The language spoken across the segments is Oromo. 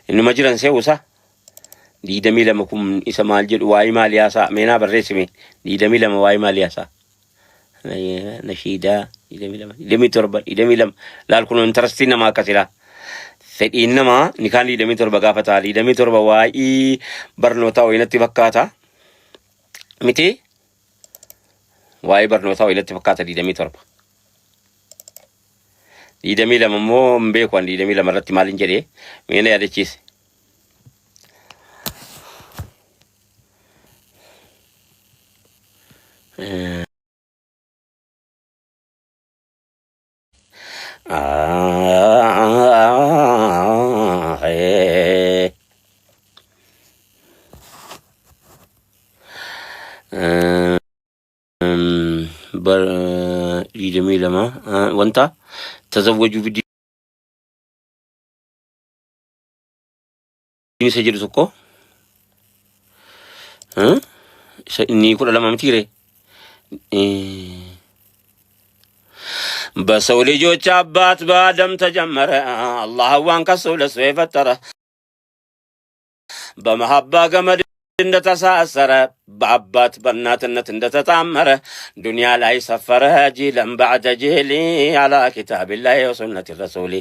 Innuma jiran se'uusa. 22 kun isa maal jedhu waa'ee maalii haasa'a? Meenaa barreessime 22 waa'ee maalii haasa'a? Nashiidaa 22, 27, 22 laal kun intarastiin namaa akkasidha. Fedhiin namaa ni kaan 27 gaafa ta'a. 27 waa'ee barnootaa wayii natti fakkaata. Miti waa'ee barnootaa wayii natti fakkaata 27. 22 immoo hin beeku ani 22 irratti maalin jedhee mee na yaadachiise. 22 wanta tazawwajuu fi isa jedhu tokko isa inni 12 miti ree በሰው ልጆች አባት በአደም ተጀመረ አላህ ዋን ከሱ ለሱ የፈጠረ በመሀባ ገመድ እንደተሳሰረ በአባት በእናትነት እንደተጣመረ ዱንያ ላይ ሰፈረ ጂለን ባዕደ ጂሊ አላ ኪታቢላሂ ወሱነቲ ረሱሊ።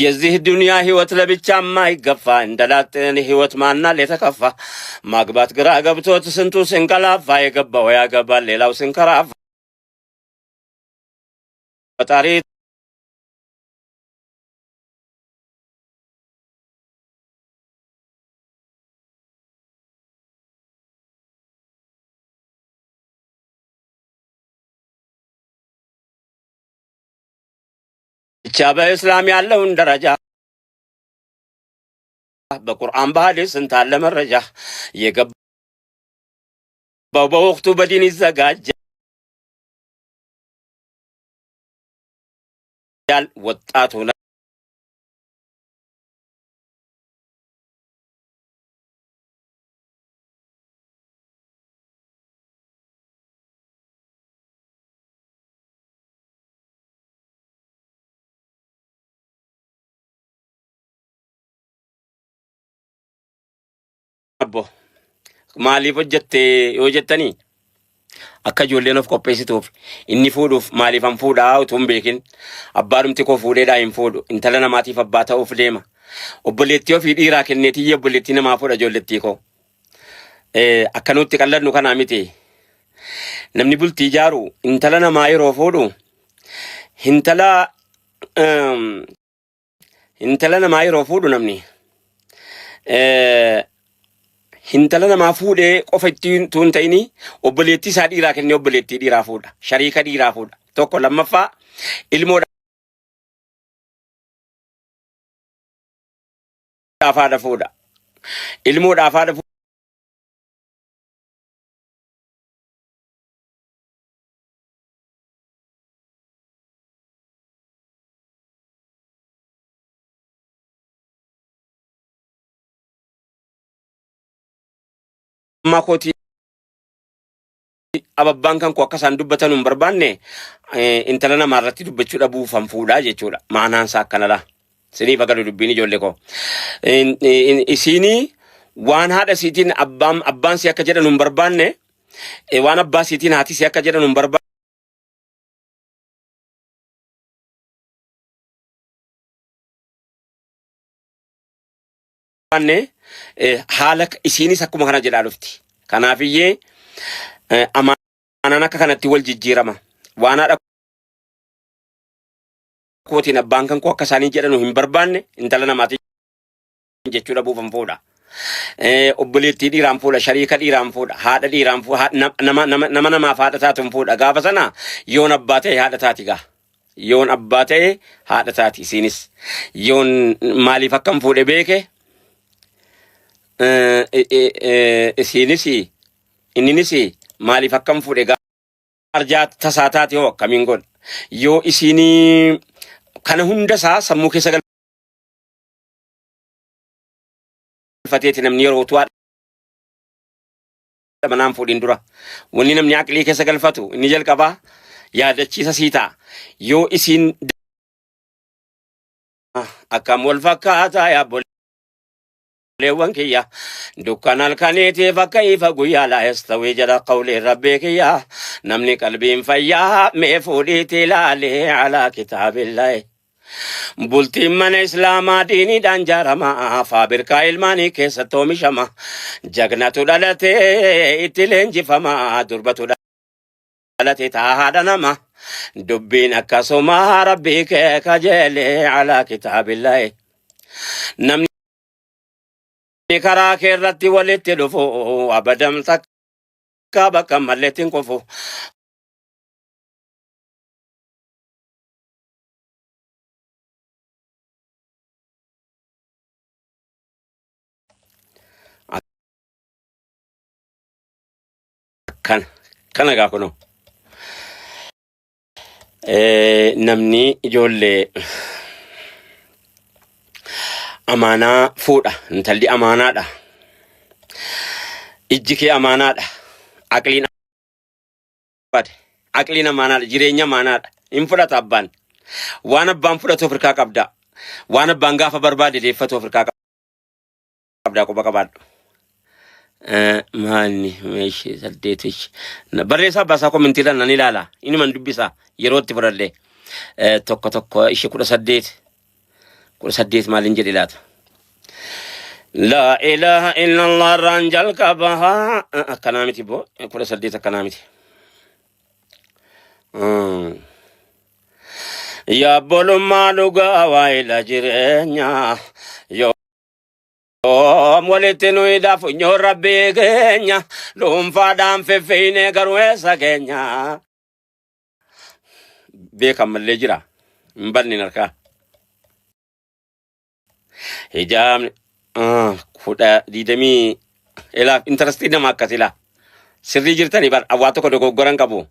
የዚህ ዱንያ ህይወት ለብቻ ማይገፋ እንደ ላጥን ህይወት ማናል የተከፋ ማግባት ግራ ገብቶት ስንቱ ስንቀላፋ የገባው ያገባል ሌላው ስንከራፋ ፈጣሪ ብቻ በእስላም ያለውን ደረጃ በቁርአን በሐዲስ ስንት አለ መረጃ የገባው በወቅቱ በዲን ይዘጋጃል። ወጣት ሆነ Abbo maaliif hojjette yoo jettanii akka ijoolleen of qopheessituuf inni fuudhuuf maaliifan fuudhaa utuu hin beekin abbaadhumti koo fuudheedhaa hin fuudhu intala namaatiif abbaa ta'uuf deema obboleettii ofii dhiiraa kenneetiyyi obboleettii namaa fuudha ijoollettii koo akka nutti qalladnu kanaa miti namni bultii ijaaru intala namaa yeroo fuudhu intala Intala namaa yeroo fuudhu namni intala namaa fuudhee qofa ittiin tuun ta'ini obboleettii isaa dhiiraa kennee obboleettii dhiiraa fuudha. Shariika dhiiraa fuudha. Tokko lammaffaa ilmoodhaaf haadha fuudha. Ilmoodhaaf haadha Ammaa kootii ababbaan kan koo akka isaan dubbatan hin barbaanne intala namaa irratti dubbachuu dhabuufan fuudhaa jechuudha. Maanaan isaa akkanadha. Siniif agalu dubbiin ijoollee koo. Isiinii waan haadha isiitiin abbaan abbaan si akka jedhan hin barbaanne waan abbaa isiitiin haati si akka jedhan hin barbaanne haala isiinis akkuma kana jedhaa dhufti. Kanaafiyyee amaanaan akka kanatti wal jijjiirama. Waan haadha kootiin abbaan kan koo akka isaanii jedhanu hin barbaanne intala namaatiin jechuu dhabuufan fuudha. Obboleettii dhiiraan fuudha, shariika dhiiraan fuudha, haadha dhiiraan fuudha, nama, nama, nama namaaf haadha taatuun fuudha. Gaafa sana yoon abbaa ta'e haadha taati gaa. Yoon abbaa ta'e haadha taati isiinis. Yoon maaliif akkan fuudhe beeke isiinis inninis maaliif akkan fuudhe gaa. Arjaa tasaa taate hoo akkamiin godha? Yoo isiin kana hunda isaa sammuu keessa galfateeti namni yeroo utuu haadha manaan fuudhin dura wanni namni aqlii keessa galfatu inni jalqabaa yaadachiisa sii ta'a yoo isiin Akkam wal fakkaataa yaa obboleewwan kiyya. Dukkana halkaniitiif akka ifa guyyaa laa yastawii jedha qawliin rabbii kiyya. Namni qalbiin fayyaa mee fuudhiitii ilaalee alaa kitaabillaahi. Bultiin mana Islaamaa diiniidhaan jaarama. Faabirkaa ilmaanii keessatti oomishama. Jagnatu dhalatee itti leenjifama. Durbatu dhalate taa haadha nama. Dubbiin akkasuma rabbii kee kajeelee alaa kitaabillaahi. Namni karaa kee irratti walitti dhufu abadam takka bakka malleetti hin kufu. Akkana kana gaa kunoo. Namni ijoollee amaanaa fuudha. Intalli amaanaadha. Ijji kee amaanaadha. Aqliin bade. Aqliin amaanaadha. Jireenya amaanaadha. Hin fudhata abbaan. Waan abbaan fudhatu of hirkaa qabda. Waan abbaan gaafa barbaade deeffatu of hirkaa qabda quba qabaadhu. Maalni meeshii saddeet ishi. Barreessaa abbaasaa komintiidhaan nan ilaala. Inuman dubbisa yeroo itti fudhadhe. Tokko tokko ishee 18. 18 maaliin jedhe laata? Laa ilaaha illallah irraan jalqaba. Akkanaa miti boo. 18 akkanaa miti. Yaa bolummaa dhugaa waa'ila jireenyaa. Yoom walitti nu hidha funyoon rabbii keenya. Dhuunfaadhaan fiffiinee garuu eessa keenya. Beekan mallee jira. Hin banne harkaa. Hijaabni 20 ilaaf intarastii nama akkas ilaa. Sirrii jirtanii bar waa tokko dogoggoran qabu.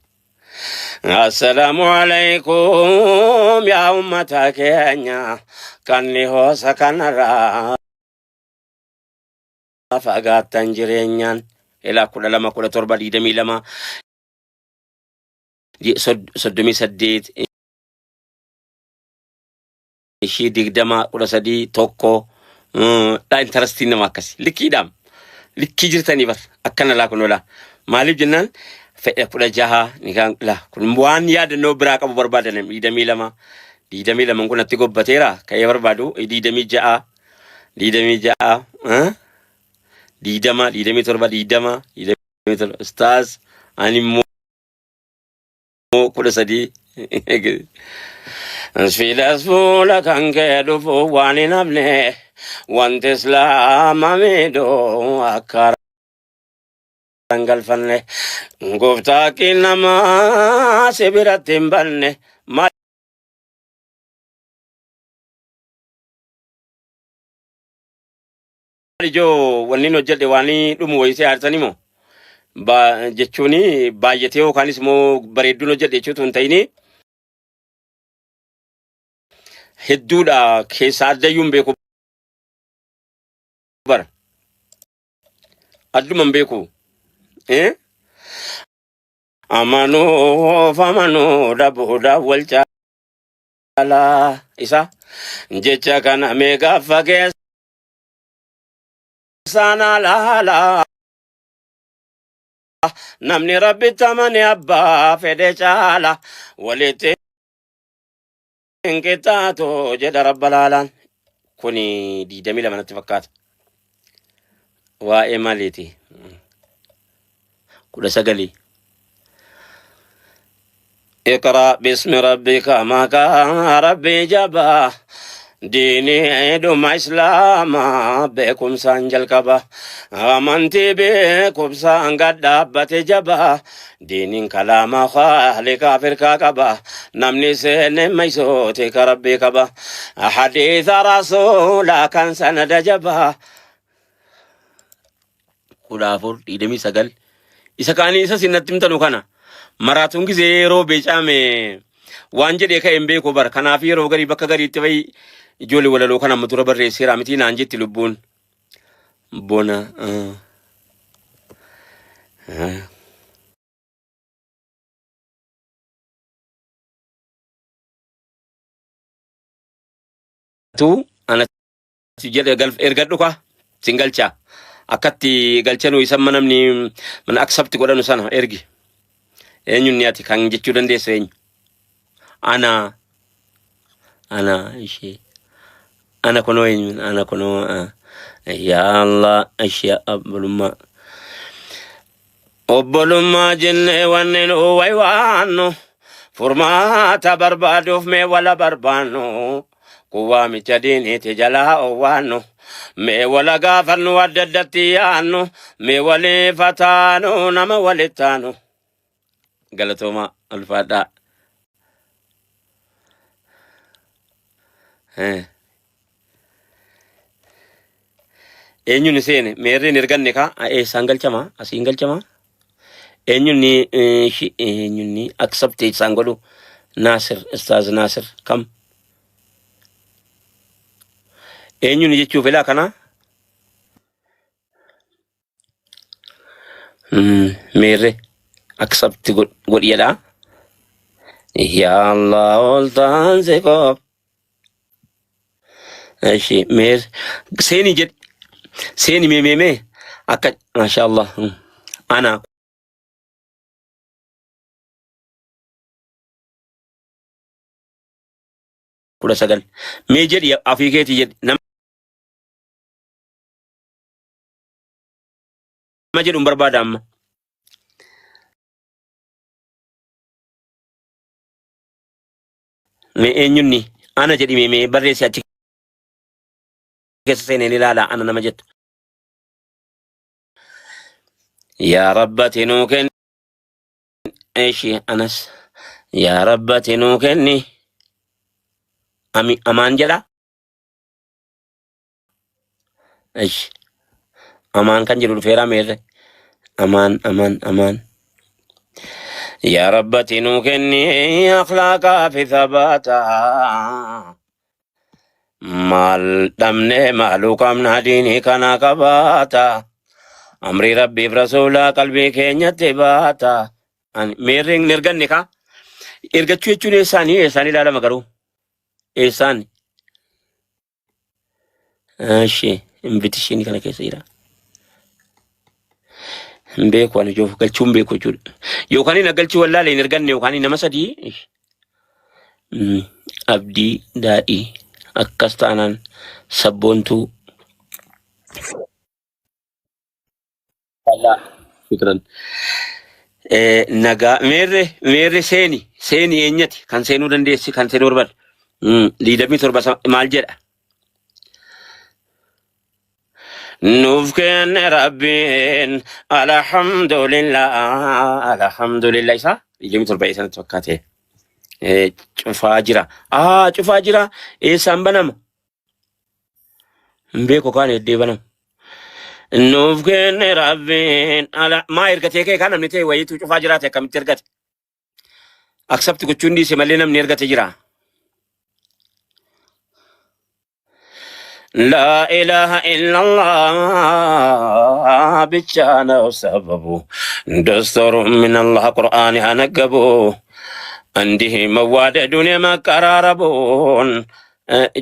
Assalaamu alaikum yaa ummata keenya kan dhihoosa kanarraa fagaattan jireenyaan ilaa 12 17 22 38 ishii 20 13 1 dha intarastiin nama akkasi likkiidhaam likkii jirtanii bar akkana laa kun olaa maaliif jennaan fedha 16 ni kaan laa kun waan yaadannoo biraa qabu barbaadan 22 22 kun natti gobbateera ka'ee barbaadu 26 26 20 27 20 27 ustaaz ani immoo 13 Filas fuula kan kee dhufu waan hin hafne wanti islaama miidhu akka galfanne gooftaa namaa si biratti hin banne maal ijoo wanni hojjedhe waan dhumu wayisee aarsanii moo jechuun baay'atee yookaanis immoo bareedduun hojjedhe jechuutu hin ta'ini hedduudha keessaa addayyuu hin beeku bara adduma hin beeku. Eh? Amanuuf amanuu dhabuudha wal caalaa isa jecha kana mee gaafa keessaan alaala namni rabbitti amane abbaa fedhe caala walitti hin qixxaatu jedha rabba laalaan. Kuni 22 natti fakkaata. Waa'ee maaliiti? 19. Iqra bismi rabbika maqaa rabbii jabaa diinii dhuma islaamaa beekumsaan jalqaba amantii beekumsaan gad dhaabbate jabaa diiniin kalaama khaaliqa afirkaa qaba namni seene maysooti ka rabbii qaba hadiisa rasuulaa kan sanada jabaa 14 29 isa kaanii isa sinnatti himtanu kana maraatuun gisee yeroo beecaame waan jedhee ka'e hin beeku bara kanaaf yeroo garii bakka gariitti fa'i ijoollee walaloo kana amma dura barreesseera mitii naan jetti lubbuun bona ah, ah. Anatu jedhe ergadhu ka sin galcha. Akkatti galchanu isan mana namni mana accept godhanu sana ergi. Eenyuun ni ati kan jechuu dandeessu eenyu? Ana ana ishee ana kunoo eenyuun ana kunoo yaa Allah ishee obbolummaa. Obbolummaa jennee wanni nu waywaannu furmaata barbaaduuf mee wala barbaannu kun waamicha diiniiti jalaa owwaannu mee wala gaafannu adda addatti yaannu mee waliif hataanu nama walittaanu. Galatoomaa ulfaadhaa. Eenyuun seene meerreen erganne kaa eessaan galchama asiin galchama eenyuun ni eenyuun ni accept isaan godhu Naasir Ustaaz Naasir kam eenyuun jechuuf ilaa kana Meerre accept godhi jedha. Yaa Allah ol taanse koo. Eshi meer seeni jedhi seeni mee mee mee akka masha Allah ana 19 mee jedhi afii keetii jedhi nama jedhu hin barbaada amma. Mee eenyunni ana jedhi mee mee barreessi achi keessa seeneen ilaala ana nama jettu. Yaa rabbati nuu kenni eshi anas yaa rabbati nuu kenni ami amaan jedha. Eshi amaan kan jedhu dhufeeraa meerre amaan amaan amaan. Yaa rabbati nuu kenni akhlaaqaa fi thabaataa. Maal dhabne maaluu qabna diinii kana qabaata. Amrii rabbiif rasuulaa qalbii keenyatti baata. Ani meerre hin erganne kaa. Ergachuu jechuun eessaanii eessaan ilaalama garuu eessaan. Eshi invitishinii kana keessa jira. Hin beeku ani ijoof galchuu hin beeku jechuudha. Yookaan na galchuu wallaale hin erganne yookaan nama sadii. Abdii daadhii akkas taanaan sabboontuu. Allah shukran. Nagaa meerre meerre seeni seeni eenyati kan seenuu dandeessi kan seenuu barbaadu. 27 maal jedha? Nuuf kenne Rabbiin alhamdulillah alhamdulillah isaa 27 eessatti fakkaate? Cufaa jira. Aa cufaa jira eessaan banama? Hin beeku kaan heddee banama. Nuuf kenne Rabbiin ala maa ergatee kee kan namni ta'e wayiitu cufaa jiraate akkamitti ergate? Accept gochuun dhiise malee namni ergate jira. Laa ilaaha illallah ብቻ ነው ሰበቡ ደስተሩ ምን አላህ ቁርአን ያነገቡ እንዲህ መዋደዱን የመቀራረቡን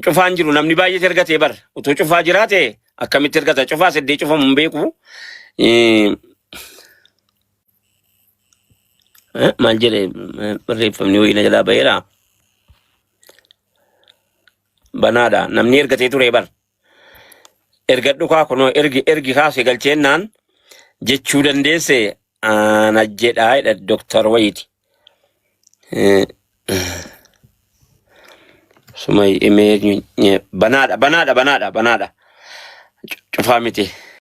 cufaan jiru namni baay'eetu ergate bar utuu cufaa jiraate akkamitti ergata cufaa siddee cufamu hin beeku. Maal jedhe barreeffamni wayii na jalaa baheera banaadha namni ergatee ture bar ergadhu kaa kunoo ergi ergi kaase galcheennaan jechuu dandeesse ana jedhaa jedha doktar wayiiti. Sumay imee banaadha banaadha banaadha banaadha cufaa miti.